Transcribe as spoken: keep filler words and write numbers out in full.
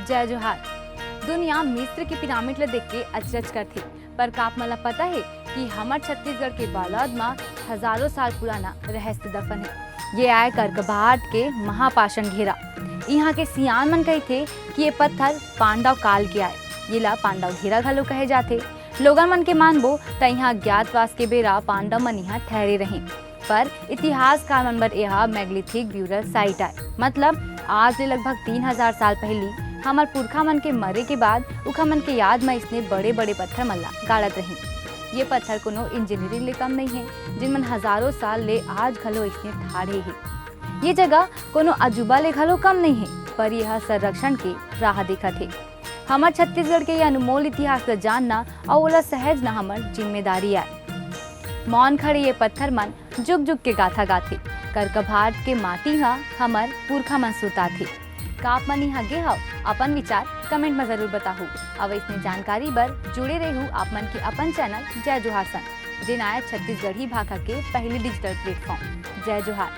जय जोहार। दुनिया मिस्र के पिरामिड ल देख के अचरज करथे, पर का आप मन ल पता हे कि हमर छत्तीसगढ़ के बालोद म हजारों साल पुराना रहस्य दफन हे? ये आय करकभाट के महापाषाण घेरा। इहाँ के सियान मन कहिथे कि ये पत्थर पांडव काल के आय। येला पांडव घेरा घलो कहे जाथे। लोगन मन के मानबो त इहाँ अज्ञातवास के बेरा पांडव मन इहाँ ठहरे रहिन, पर इतिहासकार मन बर एहा megalithic burial site आय, मतलब आज ले लगभग तीन हजार साल पहिली हमर पुरखा मन के मरे के बाद उखा मन के याद म इसने बड़े-बड़े पत्थर मन ला गाड़त रहिन। ये पत्थर कोनो इंजीनियरिंग ले कम नइ हे, जिन मन हजारों साल ले आज घलो इसने ठाढ़े हे। ये जगह कोनो अजूबा ले घलो कम नइ हे, पर यह संरक्षण के राह देखत हे। हमर छत्तीसगढ़ के ये अनमोल इतिहास ल जानना अउ ओला सहेजना हमर जिम्मेदारी आय। मौन खड़े ये पत्थर मन जुग जुग के गाथा गाथे। करकभाट के माटी ह हमर पुरखा मन सुरताथे। का आप मन इहाँ गे हव? अपन विचार कमेंट म जरूर बताहू। अउ इसने जानकारी बर जुड़े रहू आप मन के अपन चैनल जय जोहार संग, जेन आय छत्तीसगढ़ी भाखा के पहली डिजिटल प्लेटफॉर्म। जय जोहार।